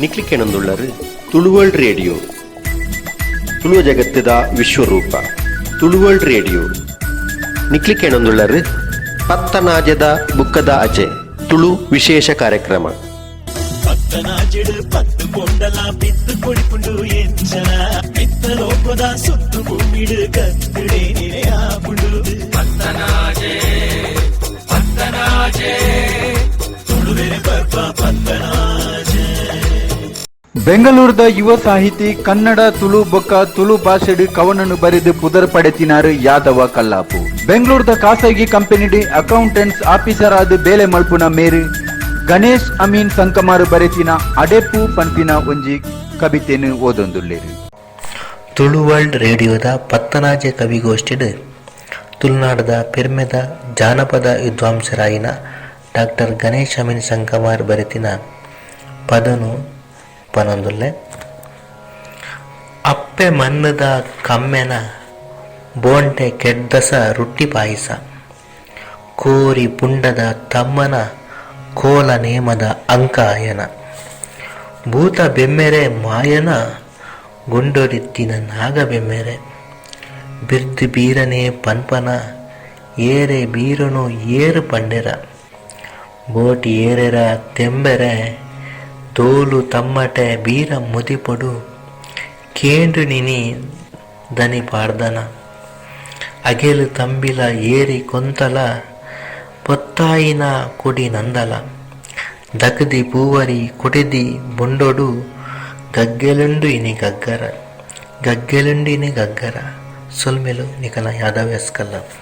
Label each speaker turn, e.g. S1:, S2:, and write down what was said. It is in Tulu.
S1: ನಿಕ್ಲಿ ಕೆಣಂದುಳ್ಳರು ತುಳುವರ್ಲ್ಡ್ ರೇಡಿಯೋ, ತುಳುವ ಜಗತ್ತದ ವಿಶ್ವರೂಪ ತುಳುವರ್ಲ್ಡ್ ರೇಡಿಯೋ. ನಿಕ್ಲಿ ಕೆಣಂದುಳ್ಳರು ಪತ್ತನಾಜದ ಬುಕ್ಕದ ಅಜೆ ತುಳು ವಿಶೇಷ ಕಾರ್ಯಕ್ರಮ.
S2: ಪತ್ತನಾಜಿಡು ಪತ್ತು ಪೊಂಡಲ ಬಿತ್ತು ಕೊಡಿಪುಂಡು ಎಂಚನ ಮಿತ್ತ ಲೋಕದ ಸುತ್ತು ಭೂಮಿಡು ಕತ್ತಿಡೆ ನಿರೆಯಾಪುಂಡು. ಪತ್ತನಾಜೆ ಪತ್ತನಾಜೆ ತುಳುವೆರೆ ಪರ್ಬ ಪತ್ತನಾಜೆ.
S3: ಬೆಂಗಳೂರದ ಯುವ ಸಾಹಿತಿ, ಕನ್ನಡ, ತುಳು ಬೊಕ್ಕ ತುಳು ಭಾಷೆಡ್ ಕವನನು ಬರೆದು ಪುದರ್ ಪಡೆತಿನಾರು ಯಾದವ ಕಲ್ಲಾಪು. ಬೆಂಗಳೂರದ ಖಾಸಗಿ ಕಂಪನಿಡ್ ಅಕೌಂಟೆಂಟ್ಸ್ ಆಫೀಸರ್ ಆದ್ ಬೇಲೆ ಮಲ್ಪುನ ಮೇರು ಗಣೇಶ್ ಅಮೀನ್ ಸಂಕಮಾರು ಬರೆತಿನ ಅಡೆಪು ಪನ್ಪಿನ ಒಂಜಿ ಕವಿತೆನು ಓದೊಂದುಲ್ಲೇರು.
S4: ತುಳುವರ್ಲ್ಡ್ ರೇಡಿಯೋದ ಪತ್ತನಾಜೆ ಕವಿಗೋಷ್ಠಿಡ್ ತುಳುನಾಡದ ಪೆರ್ಮೆದ ಜಾನಪದ ವಿದ್ವಾಂಸರಾಯಿನ ಡಾಕ್ಟರ್ ಗಣೇಶ್ ಅಮೀನ್ ಸಂಕಮಾರ್ ಬರೆತಿನ ಪದನು ಪನೊಂದುಲ್ಲೆ. ಅಪ್ಪೆ ಮಣ್ಣದ ಕಮ್ಮೆನ, ಬೋಂಟೆ ಕೆಡ್ಡಸ ರುಟ್ಟಿ ಪಾಯಿಸ, ಕೋರಿ ಪುಂಡದ ತಮ್ಮನ, ಕೋಲ ನೇಮದ ಅಂಕಾಯನ, ಭೂತ ಬೆಮ್ಮೆರೆ ಮಾಯನ ಗುಂಡೊಡಿತ್ತಿನ ನಾಗ ಬೆಮ್ಮೆರೆ, ಬಿರ್ದ್ ಬೀರನೆ ಪನ್ಪನ ಏರೆ ಬೀರನು ಏರು ಪಂಡೆರ, ಬೋಟಿ ಏರೆರ ತೆಂಬೆರೆ ದೋಲು ತಮ್ಮಟೆ ಬೀರ ಮುದಿಪೊಡು ಕೇಂಡುನಿನಿ ದನಿ ಪಾಡ್ದನ, ಅಗೆಲ್ ತಂಬಿಲ ಏರಿ ಕೊಂತಲ ಪೊತ್ತಾಯಿನ ಕೊಡಿ ನಂದಲ, ದಕ್ದಿ ಪೂವರಿ ಕೊಡಿದಿ ಬೊಂಡೊಡು ಗಗ್ಗೆಲುಂಡು ಇನಿ ಗಗ್ಗರ, ಗಗ್ಗೆಲುಂಡು ಇನಿ ಗಗ್ಗರ. ಸೊಲ್ಮೆಲು, ನಿಕಲ್ನ ಯಾದವ್ ಎಸ್ ಕಲ್ಲಾಪು.